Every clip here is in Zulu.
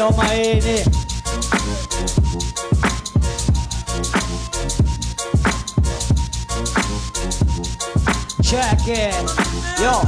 Inoma yini. Check it. Yo.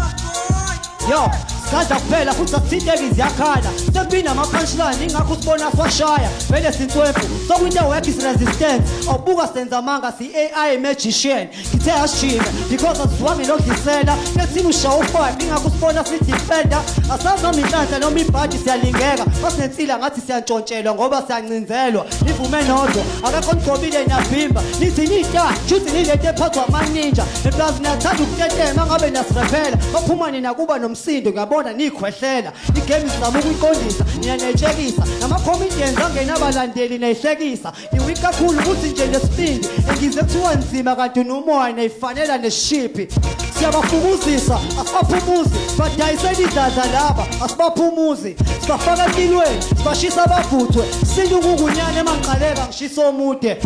Yo, sadla kuphela futhi asithinteki ziyakhala. Sempina ama-punchline ingakho usibona siwashaya. Vele sinswempu. Sokwinto work is resistance. Awubuka senza amanga si-AI magician. Ngithe asijime because asizwange lokudlisela. Lethini ushawa u-five ingakho usibona sidefender. Asazi noma inhlanhla noma ibhadi siyalingeka. Masinensila ngathi siyantshontshelwa ngoba siyancinzelwa. Nivume nodwa akekho onigcobile niyavimba. Nithi nita, shuthi nilento ephathwa amaninja. Eplazi niyathanda ukutetema ngabe niyasirephela. Baphuma nina kuba nomsindo ngiyabona nikhwehlela. Igame sizama ukuyiqondisa, nina niyayitshekisa. Nama-comedians angenabalandeli niyayihlekisa. Niweak kakhulu ukuthi nje nesibindi. Engize kuthiwa nzima kanti unomoya niyayifanela neshiphi. Siyabafukuzisa, asibaphumuzi. Badayisela idladla laba, asibaphumuzi. Sibafaka empilweni, sibashisa bavuthwe. Sintu kungunyane emangiqaleka ngishisa omude.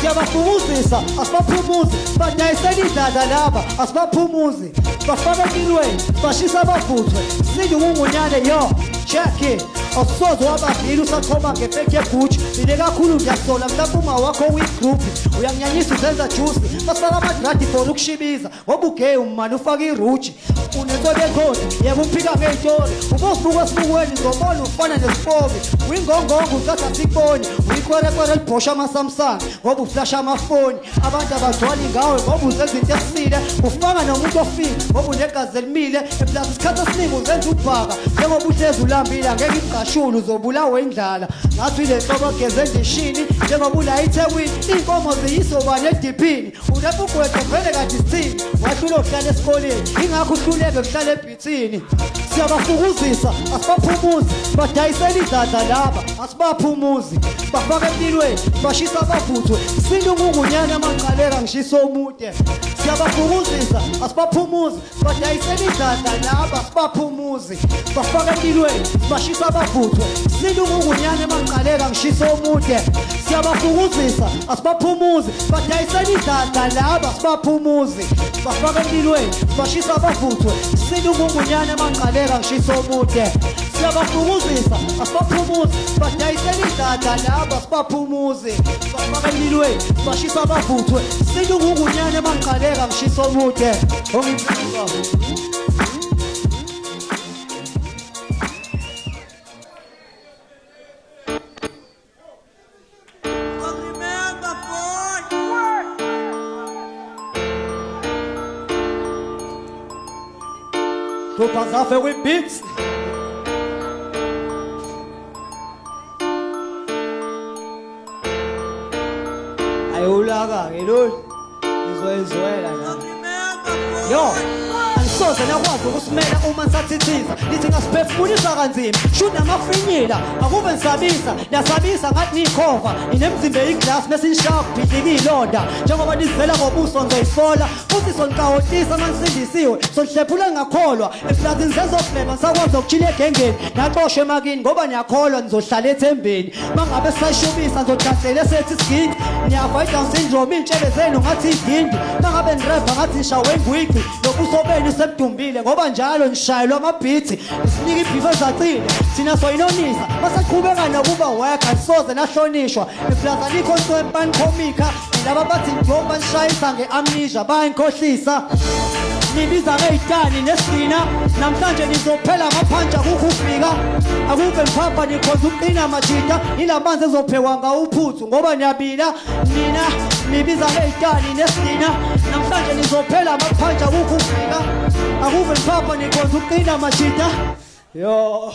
Siyabafukuzisa, asibaphumuzi. Badayisela idladla laba, asibaphumuzi. Sibafaka empilweni, sibashisa bavuthwe. Sintu kungunyane yo. Check it. Awusoze wabavila usachoma ngefake yeGucci. Mina kakhulu ngiyasola mhlawumbe uma wakho uyigroup. Uyanginyanyisa uzenza juice. Basifaka amadradi for ukushibiza. Ngoba ugay umane ufaka iruji. Unensobe ekhodi, yebo uphika ngey'tori. Ubosuka esibukweni uzobona ufana nesipoki. Uyingongongo uthatha sikuboni. Uyikwerekwere elibhosha ama-Samsung ngoba uflasha amafoni. Abantu abagcwali ngawe ngoba uzenza into esile. Ufaka nomuntu ofile ngoba unegazi elimile. Eplazi isikhathi esiningi uzenza ubhaka njengoba uhlezi ulambile angeke igqashule uzobulawa indlala. Ngathi ile nhlobo ogeze endishini njengoba ula eThekwini iy'nkomo ziyisobani ediphini. Unebugwede vele kanti sithini wahlula ukuhlala esikoleni ingakho uhluleke kuhlala ebhithini. Siyabafukuzisa asibaphumuzi, sibadayisela idladla laba asibaphumuzi. Sibafaka empilweni sibashisa abavuthwe. Sintu ngungunyana amaqaleka ngishisa omude. Siyabafukuzisa asibaphumuzi, sibadayisela idladla laba asibaphumuzi. Sibafaka empilweni sibashisa abavuthwe. Sintu ngungunyana emaqaleka ngishisa omude. Siyabafukuzisa asibaphumuzi, sibadayisela idladla laba asibaphumuzi. Sibafaka empilweni sibashisa abavuthwe. Sintu ngungunyana emaqaleka ngishisa omude. Siyabafukuzisa asibaphumuzi, sibadayisela idladla laba asibaphumuzi. Sibafaka emlilweni sibashisa abavuthwe. Sintu ngungunyana emaqaleka ngishisa omude. Ongiphiwa. Remember, boy. Hlupha zafe kwi-beats. Ayiwulaka-ke lolu. Ngizoyizwela nami. Remember, boy. Yo, angisoze nakwazi ukusimela uma nisathithiza. Nithi ngasiphefumulisa kanzima. Shuthi namafinyila, akube nisabisa. Niyasabisa ngathi niyikhova. Ninemzimba eyiglass mese nishaya kubhidlika iy'londa. Njengoba nizivela ngobuso nizoyisola. Futhi sonikawotisa uma nisindisiwe. Sonihlephula ningakholwa. Eplazini sezoflema nisakwazi nokuchila egengeni. Naxoshwa emakini ngoba niyakholwa nizohlala ethembeni. Mangabe sisayishubisa nizodasela esethi isigidi. Niyafa i-Down syndrome iy'ntshebe zenu ngathi idindi. Mangabe nirepha ngathi nishawe ingwiqi. Nobuso benu sebudumbile ngoba njalo nishayelwa amabhithi. Nisinika ibhifu ezacile. Thina soyinonisa. Masaqhubeka nokuba work anisoze nahlonishwa. Iplaza likho nswempa nikhomikha. Laba bathi njengoba nishayisa nge-amnesia bayanikhohlisa. Nibiza ngey'tani nesidina. Namhlanje nizophela ngaphandle akukho ukufika. Akuve niphapha nikhonza ukuqina majita. Nilamanzi ezophekwa ngawuphuthu ngoba niyabila. Nina nibiza ngey'tani nesidina. Namhlanje nizophela ngaphandle akukho ukufika. Akuve niphapha nikhonza ukuqina majita. Yo,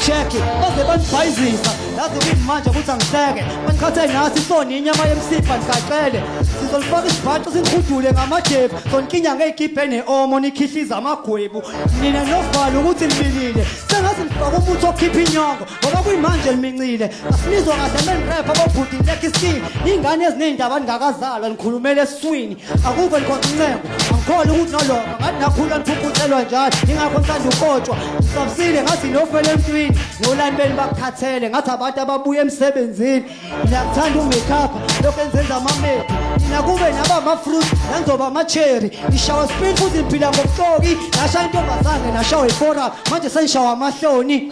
check it. Baze banibhayizisa. Yazi kuyini manje ukuthi angihleke. Banikhathe nathi sona inyama yemsipha nigaqele. Sizolifaka isibhaxu sinihudule ngamajebu. Sonkinya ngey'kibhe ne-omo nikhihliza amagwebu. Nina novalo ukuthi nibilile. Sengathi nifaka umuthi okhipha inyongo ngoba kuyimanje limincile. Asinizwa kahle menirepha abobhuti nilekha iskini. Iy'ngane eziney'ndaba ningakazalwa nikhulumela esiswini. Akukho nikhonza incengo. Angikholwa ukuthi noloba ngathi nakhula niphuphuselwa njalo. Ingakho nithanda ukotshwa. Nisabisile ngathi nofela emntwini. Nolani beni bakukhathele ngathi abantu ababuya emsebenzini. Niyakuthanda umakeup lokho enzenza amamephu. Nina kube naba ama-fruit nanizoba ama-cherry. Nishawa spin futhi niphila ngobuxoki. Nashaya intombazane nashawa iforum. Manje senishawa amahloni.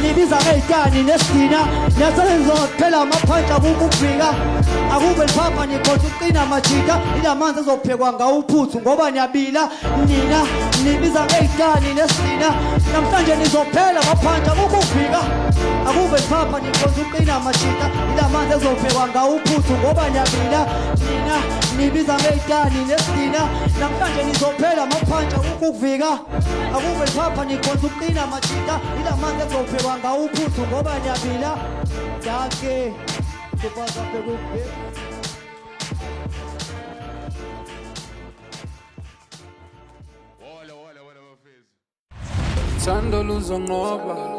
Nibiza ngey'tani nesidina, niyasebenzophela amaphantshi akukho ukuvika. Akube liphapha nikhonza ukuqina majita, ilamanzi azophekwa ngawo uphuthu ngoba niyabila. Nina nibiza ngey'tani nesidina, namhlanje nizophela amaphantshi akukho ukuvika. Akube liphapha nikhonza ukuqina majita, ilamanzi azophekwa ngawo uphuthu ngoba niyabila. Nina nibiza ngey'tani nesidina, namhlanje nizophela amaphantshi akukho ukuvika. Akube liphapha nikhonza ukuqina majita, ilamanzi azophekwa ngawo uphuthu ngoba niyabila. Dankie. Super. Hola, hola, hola, bafethu. Thando luzonqoba.